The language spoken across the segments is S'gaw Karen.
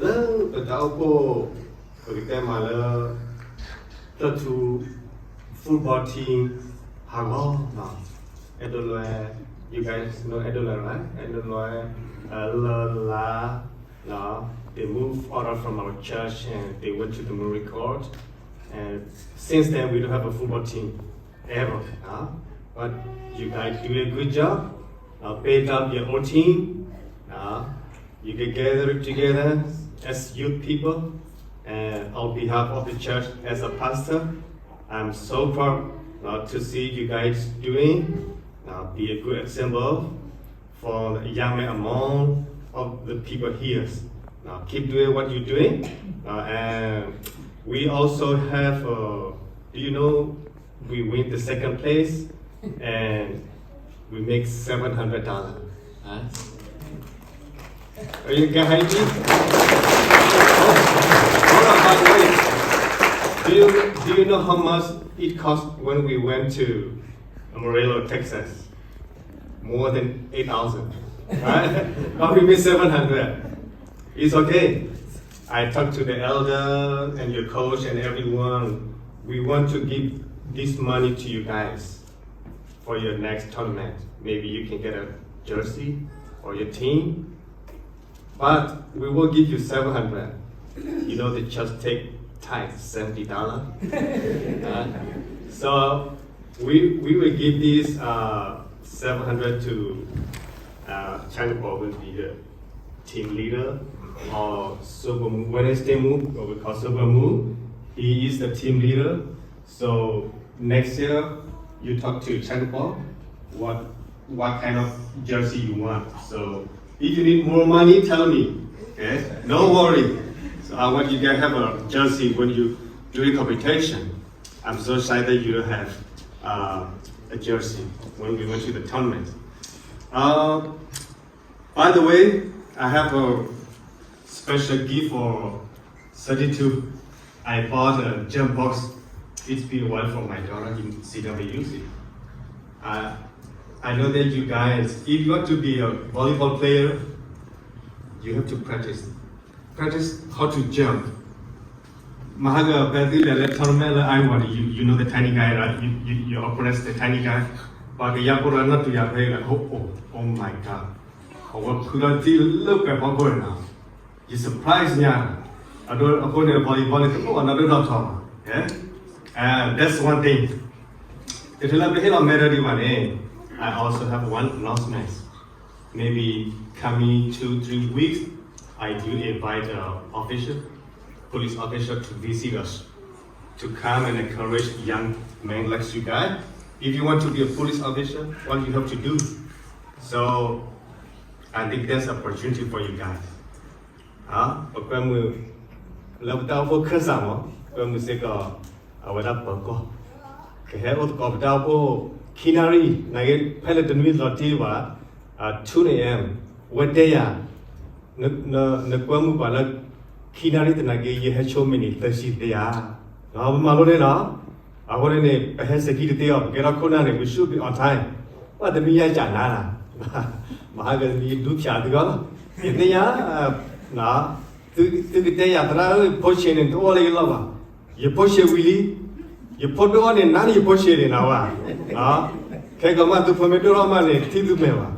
လၢပတၢ်အိၣ်ဖှိၣ် ပကတဲမးလၢ တၢ်ထူ football team ဟးဂီၤနီၤ, Edelweiss, you guys know Edelweiss, right? Edelweiss, uh, Lala, no? They moved out of from our church and they went to the Marine Corps. And since then, we don't have a football team ever. Uh, but you guys do a good job. Uh, build up your own team. Uh, you get gathered together as youth people. And on behalf of the church, as a pastor, I'm so proud uh, to see you guys doing. Uh, be a good example for the young men among of the people here. Uh, keep doing what you're doing. Uh, and we also have, uh, do you know, we win the second place and we make seven hundred dollars. Huh? Are you guys happy? Hold on, by the way, do you, do you know how much it cost when we went to Amarillo, Texas? More than eight thousand, right? But we made seven hundred. It's okay. I talked to the elder and your coach and everyone. We want to give this money to you guys for your next tournament. Maybe you can get a jersey for your team. But we will give you seven hundred. You know, they just take tithe, seventy dollars. Uh, so we, we will give this uh, seven hundred to uh, China Paul will be the team leader or Super Moon, Wednesday Moon, what we call Super Moon. He is the team leader. So next year, you talk to China Paul, what, what kind of jersey you want. So if you need more money, tell me. Okay? No worry. So I want you guys have a jersey when you do your competition. I'm so excited you have uh, a jersey when we went to the tournament. Uh, by the way, I have a special gift for thirty-two. I bought a jump box. It's been a while for my daughter in C W C. I, I know that you guys, if you want to be a volleyball player, you have to practice. Practice how to jump. မဟါက ပသုလဲၤလၢ tournament လၢ Iowa န့ၣ် you, you know the tiny guy, right? You, you, you opponent's the tiny guy. ပှၤကယါဖိရၤနီၢ်တူၤယၤဖဲလၢ oh, oh, oh my God. အဝဲဖုထီၣ်တံၢ်လၢပှဲၤဖီခိၣ်န့ၣ်နီၤ. ယ surprise ညါ. အဒိ အဃိန့ၣ် volleyball န့ၣ် တအိၣ်အနီၢ်ဒိၣ်ထီၣ်ထီၣ်ဘၣ်. Yeah? Uh, that's one thing. တချုးလၢပဟ့ၣ်လီၤ medal ဒံးဘၣ်န့ၣ် I also have one announcement. Maybe coming two, three weeks, I do invite a official, police officer to visit us, to come and encourage young men like you guys. If you want to be a police officer, what you have to do? So I think that's opportunity for you guys. ပကွဲမုာ် လၢပတၢ်အိၣ်ဖှိၣ်ခၢၣ်စးမး ကွဲမုာ်စ့ၢ်ကီး အဝဲဒၣ်ပၢၤကီၢ် ကဟဲအိၣ်သကိးပတၢ်အိၣ်ဖှိၣ် ခံနၣ်ရံၣ် နာ်က့ ဖဲလၢတနွံလီၤတံၢ်ဘၣ် two a.m. ဝဲတဲယၤ နကွဲမုာ်ပှၤလၢ ခံနၣ်ရံၣ်သနာ်က့ ယဟဲဆိမ့ၢ်န့ၣ် သၢဆံသ့ဧါ. ပမၤလိန့ၣ်နီၤ. အဃိန့ၣ်န့ၣ် ပဟဲစဲးခံတသ့အီၤ ပကဲထီၣ်ခိၣ်နၢ်န့ၣ် we should be on time. ပှၤတမံၤယါကၢ်နၤလၢ မဟါကမံၤဒူဖၠးသုဂီၢ်လီၤ. ယသ့ၣ်ညါ သုကတဲယၤသရၣ်ဧၢ ဖိဆံးန့ၣ် တအိၣ်လၢယလီၢ်ဘၣ်. ယဖိဆံးဝံၤလံ. ယဖိဒိၣ်အီၤန့ၣ် နၤန့ၣ်ယဖိဆံးန့ၣ်နၤဝဲ. ခဲကီးမးသုဖိမ့ၢ်ဒိၣ်ထီၣ်မးန့ၣ် ထံၣ်သုမဲာ်ဘၣ်.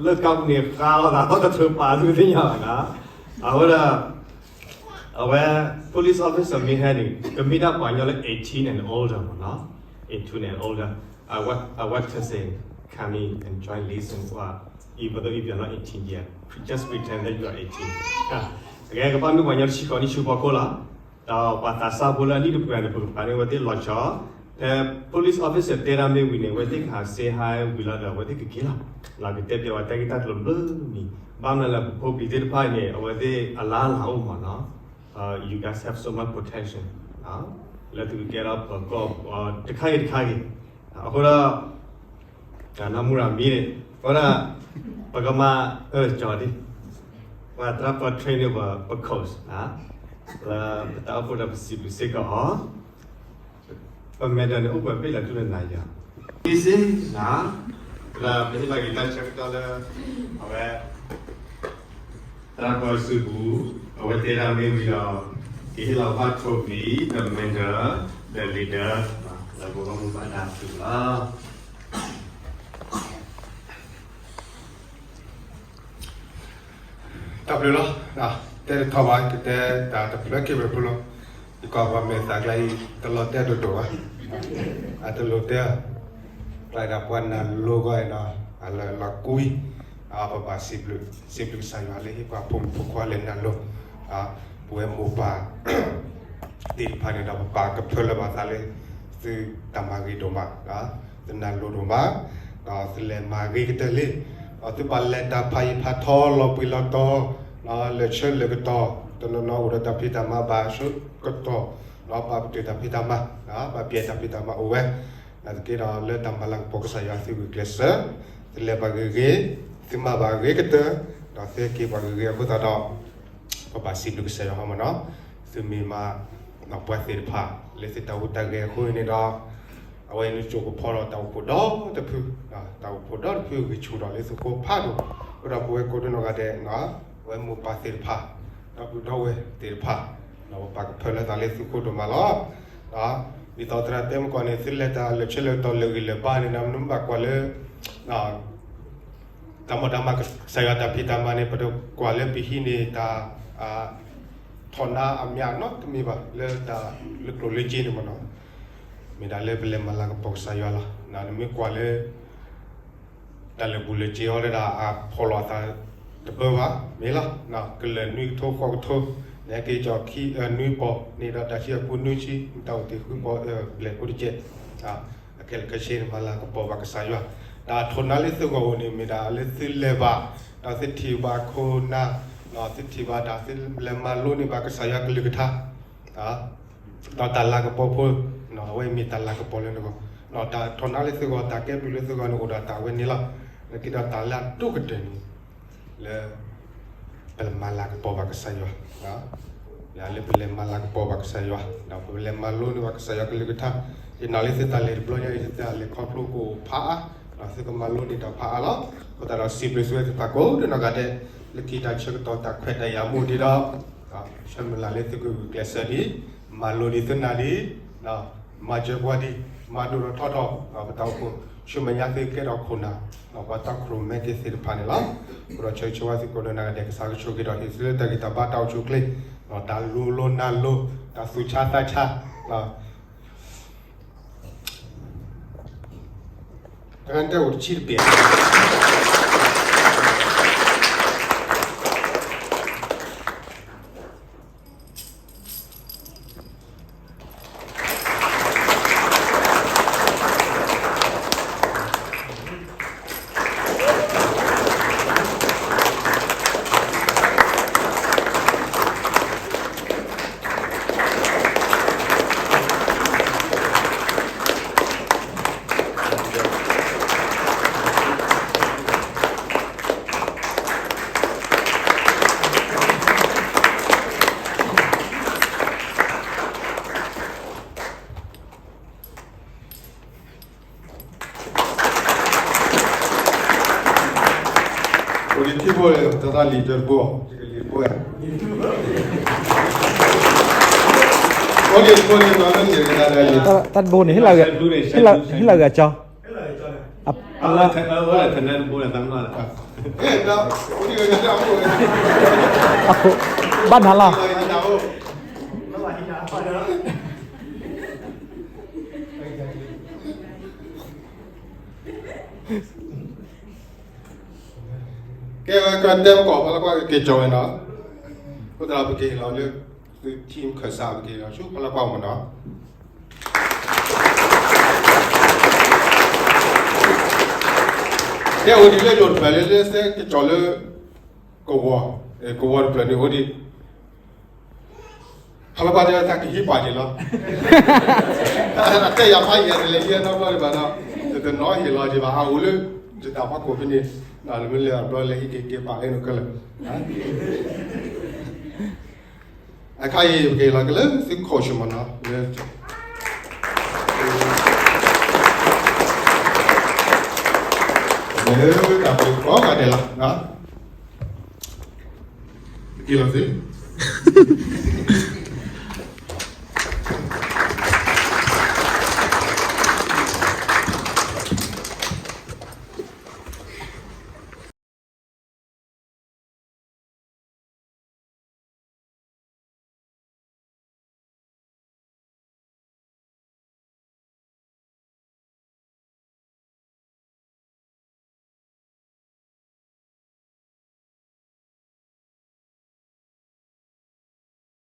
လၢကီၢ်ပူၤန့ၣ် ဃါလိာ်သးထီၣ်တထၢပာ်သုသ့ၣ်ညါဘၣ်နၤ. အဝဲဒၣ် အဝဲ police officer မ့ၢ်ဟဲန့ၣ် ကမ့ၢ်ဒၣ်ပှၤကညီလၢ eighteen and older မ့ၢ်နီၤ. Eighteen and older. I want, I want to say, come in and join listen. Even though if you're not eighteen yet, just pretend that you are eighteen. ကဲ ကဘၣ်မ့ၢ်ပှၤကညီတဆံဃိးနံၣ်ဆူဖီခိၣ်လီၤ. ဒီးပှၤသးစၢ်ဖိလၢအနံၣ်တပှဲၤန့ၣ် ပကပာ်န့ၢ်အဝဲသ့ၣ်လီၤဆီ. ဖဲ police officer တဲဒၣ်မ့ၢ်ဝံၤန့ၣ် အဝဲသ့ၣ်ကဟး say hi ဝံၤလီၤဒီး အဝဲသ့ၣ်ကက့ၤလီၤ. လီၤကတဲပျီဝဲတၢ်ဂ့ၢ်တၢ်ကျိၤဘျုးမံၤ. ဘၣ်မနုၤလၢပဖိပလံၤသ့ၣ်တဖၣ်အံၤန့ၣ် အဝဲသ့ၣ်အလါလၢအိၣ်မးနီၤ. You guys have so much potential. လၢသုကကဲထီၣ်ပၢၤကီၢ် တခါဂ့ၤတခါဂ့ၤ. အဃိဒီး တၢ်နၢ်မူရၤမံၤန့ၣ် အဃိဒီး ပကမၤ အၢ ကၠီဒံ ပှၤသရၣ်ပှၤ train န့ၣ် ပှၤ ပ coach လၢပတၢ်အိၣ်ဖှိၣ်ဒီးပစံးဘျုးစ့ၢ်ကီးအီၤ ပ medal န့ၣ် အိၣ်ပှဲၤဘ့ၣ်လၢဒူၣ်လၢနၤယၤ ဒ်စ့ၢ်နၤ ဒီးပဟ့ၣ်လီၤက့ၤတၢ်ဆၢကတီၢ်လၢ အဝဲ သ တၢ်ပှၤစုပူၤ အဝဲတဲဒၣ်မ့ၢ်ဝံၤဒီး ကဟ့ၣ်လီၤဘၣ် trophy ဒီး medal ဒီး leader လၢပဂီၢ်မူဘၣ်တၢ်စုလီၤ. တၢ်ဘျုးလီၤ. တဲတထီဘၣ် ကတဲတၢ်တဖျၢၣ်က့ၤဝဲဖိလီၤ. ယကွၢ်ပှၤမဲာ်သးကျါအံၤ တလီၤတဲဒိၣ်ဒိၣ်ဘၣ်, အတလိၤတဲ, ကျါဒၣ်ပှၤနၢ်လိၤဂီၢ်အံၤနီၤ အလၢလီၤကွံ, ပဘၣ်စံးဘျုး စံးဘျုးကစၢ်ယွၤလၢဟ့ၣ်ပှၤဖိမုၣ်ဖိခွါလၢနၢ်လိၤ, ပဝဲမိၢ်ပၢ် သ့ၣ်တဖၣ်န့ၣ်ဒီး ပပာ်ကဖၢလၢၤဘၣ်သးလၢ သုတၢ်မၤဂ့ၤဒိၣ်မး, သုနၢ်လိၤဒိၣ်မး, ဒီးသုလဲၤမၤဂ့ၤကတၢၢ်လံ, ဒီးသုဘၣ်လဲၤတၢ်ဖးယံၤဖးထီလီၤပှံၤလီၤတီၤ, လၢာ်ဆၢလၢာ်ကတီၢ်, တနီၤနီၤအိၣ်ဒီးတၢ်ဖံးတၢ်မၤဘၣ်ဆၢကတီၢ်, ဒီးဘၣ်ပတုာ်တၢ်ဖံးတၢ်မၤ, ဘၣ်ပျဲတၢ်ဖံးတၢ်မၤအိၣ်ဝဲ, နာ်သက့ဒီးလၢတၢ်မၤလၤကပီၤကစၢ်ယွၤသုဂုာ်ကျဲးစၢး, သုလဲၤဘၣ်ဂ့ၤဂ့ၤ, သုမၤဘၣ်ဂ့ၤကတၢၢ်, ဒီးသုက့ၤပှၤဂ့ၤဂ့ၤအဃိသတးဒီး ပဘၣ်စံးဘျုးကစၢ်ယွၤဟီမ့ၢ်နီၤ, သုမ့ၢ်မၤ ပှၤသ့ၣ်တဖၣ် လၢသုတၢ်ဟူးတၢ်ဂဲၤအဃိန့ၣ်ဒီး, အဝဲန့ၣ်ကၠိကဖီဒီးတၢ်အိၣ်ဖှိၣ်ဒီတဖု, တၢ်အိၣ်ဖှိၣ်ဒီတဖုဂံၢ်ဆူၣ်ဒီးလၢသုဃိဖးဒိၣ်, အဃိဒီးပဝဲကိးဒိနီၢ်ဂၤဒဲး, ပဝဲမိၢ်ပၢ်သ့ၣ်တဖၣ်, ဒီပုၢ်ဒီဝဲၢ်သ့ၣ်တဖၣ်, ပပာ်ကဖၢလၢသးလၢသုဃိဒိၣ်မးလီၤ. ဒ်သိးသရၣ်တဲမုၢ်ကီၢ်န့ၣ် သုလဲၤတၢ်လၢာ်ဆၢလၢာ်ကတီၢ်လၢာ်ဂံၢ်လၢာ်ဘါန့ၣ်ဒီး မ့ၢ်ဘၣ်ကွၢ်လၢ တၢ်မၤတၢ်မၤကစၢ်ယွၤတၢ်ဖံးတၢ်မၤန့ၣ် ပတကွၢ်လၢပဟံးန့ၢ်တၢ် ထီၣ်နါအမျးနီတမံၤဘၣ် လၢတၢ်လၢကျိၣ်လၢစ့န့ၣ်မ့ၢ်နီၤ, မ့ၢ်ဒၣ်လၢပလဲၤမၤလၤကပီၤကစၢ်ယွၤလီၤ. နမ့ၢ်ကွၢ်လၢ တၢ်လၢာ်ဘူၣ်လၢာ်စ့အီၤဒၣ် အဖီၣ်လီၤအသးတဘၢဘၣ် မ့ၢ်လီၤ. ကလၢာ်နွံကထိဃိးကထိ နဟဲက့ၤကီၢ်ခံ နွံပီၢ်န့ၣ်ဒီး တၢ်ဆံအပူၤနွံဆံ တၢ်အိၣ်တ့ၢ်ဃုပီၢ် ဘျဲၣ်ဖိတကဲး အခဲလၢာ်ခဲဆ့န့ၣ် မၤလၤကပီၤဘၣ်ကစၢ်ယွၤ, တၢ်ထီၣ်နါလၢသုဂီၢ်အိၣ်န့ၣ် မ့ၢ်ဒၣ်လၢသုလဲၤဘၣ်, ဒီးသုထံၣ်ဘၣ်ခိၣ်နၢ်, သုထံၣ်ဘၣ်တၢ်သုလဲၤမၤလိန့ၢ်ဘၣ်ကစၢ်ယွၤကလုၢ်ကထါ, ဒီးတၢ်လၤကပီၤဖိ, အဝဲမ့ၢ်တၢ်လၤကပီၤလၢနဂီၢ်, တၢ်ထီၣ်နါလၢသုဂီၢ် တၢ်ကဲဘျုးလၢသုဂီၢ်န့ၣ် အိၣ်ဒီးတၢ်ဝဲန့ၣ်လီၤ. လၢခံဒီးတၢ်လၢအဒိၣ်ကတၢၢ်န့ၣ် လၢ ပလဲၤမၤလၤကပီၤဘၣ်ကစၢ်ယွၤ, လၢပလဲၤမၤလၤကပီၤဘၣ်ကစၢ်ယွၤ ဒီးပလဲၤမၤလိန့ၢ်ဘၣ်ကစၢ်ယွၤကလုၢ်ကထါ, ယနာ်လၢသုတၢ်လဲၤတဘျီညါအံၤ သုတၢ်လဲၤခီဖျိကအိၣ်ဖးအါ, ဒီးသုကမၤလိန့ၢ်တၢ်ဖးအါလီၤ. အဃိသတးဒီးစံးဘျုးသုဝဲသ့ၣ်တဖၣ်ကိးဒိနီၢ်ဂၤဒဲး, လၢခံတၢ်ဆၢကတီၢ်တၢ်ခွဲးတၢ်ယာ်မူဒံးဒီး ဆၢမုၢ်လၢ်လၢသုကဂုာ်ကျဲးစၢးဒံး, မၤလိဒံးသုနၢ်ဒံး, မၤစၢၤပှၤဒံး, မၤဒိၣ်ထီၣ်ထီထီၣ် ပတၢ်အိၣ်ဖှိၣ်, ဆူမဲာ်ညါသုကဲထီၣ်ခိၣ်နၢ်, ပှၤတီခိၣ်ရိၣ်မဲက့ၤသ့ၣ်တဖၣ်န့ၣ်လီၤ. အဃိဒီးဆၢဂ့ၤဆၢဝါသုကိးဒိနီၢ်ဂၤဒဲး ကစၢ်ကဆိၣ်ဂ့ၤဒီးဟ့ၣ်သုလၢတၢ်ဂံၢ်တၢ်ဘါတၢ်အိၣ်ဆူၣ်အိၣ်ချ့, တၢ်လူၤလိၤနၢ်လိၤ, တၢ်သူၣ်ဆါသးဆါ တၢ်တဲအိၣ်တဆံတဘ့ၣ် အိၣ်ဒံးထံဖိ တၢ်သးလံာ်တဘိ ယကလံာ်တဘိ အိၣ်ဒံးတဘိန့ၣ် တၢ်တဘိန့ၣ် ဟ့ၣ်လီၤဂ့ၤအကၠီ အလၢ အခိၣ် ဘၣ်နၤလီၤ ကဲ ကတဲမကီၢ်ဖီလာ်ကွၢ်က့ၤကၠီဝဲနီၤ, အဃိသတးဒီးပကဟ့ၣ်လီၤလၢ သု team ခၢၣ်စး ပကဟ့ၣ်လီၤဆူဖီလာ်ကွၢ်မ့ၢ်နီၤ, ကဲအိၣ်ဒံးလၢယိၤတဖျၢၣ်လၢ လၢစဲကၠီလၢ ကဝီၤ, ကဝီၤတဖျၢၣ်န့ၣ်အိၣ်ဒံး ဖီလာ်ကွၢ်တဲတၢ်ကဟံးပှၤက့ၤလီၤ, အတဲယၤဖးယံၤတလဲၤဟံးနီတဘျီဒံးဘၣ်ဒီး, တနီၤဟ့ၣ်လီၤက့ၤဘၣ် အအိၣ်လၢ ယတၢ်ဖးခိၣ်ဖဲန့ၣ်, နမ့ၢ်လဲၤတဘျီလဲၤဟံးက့ၤက့ၤပာ်လၢနကလၢာ်, အခါအံၤပကဟ့ၣ်လီၤက့ၤလၢသု coach မ့ၢ်နီၤ, လၢ လၢတၢ်ပှ့ၤကိးဂၤဒဲးလီၤ. ယသ့,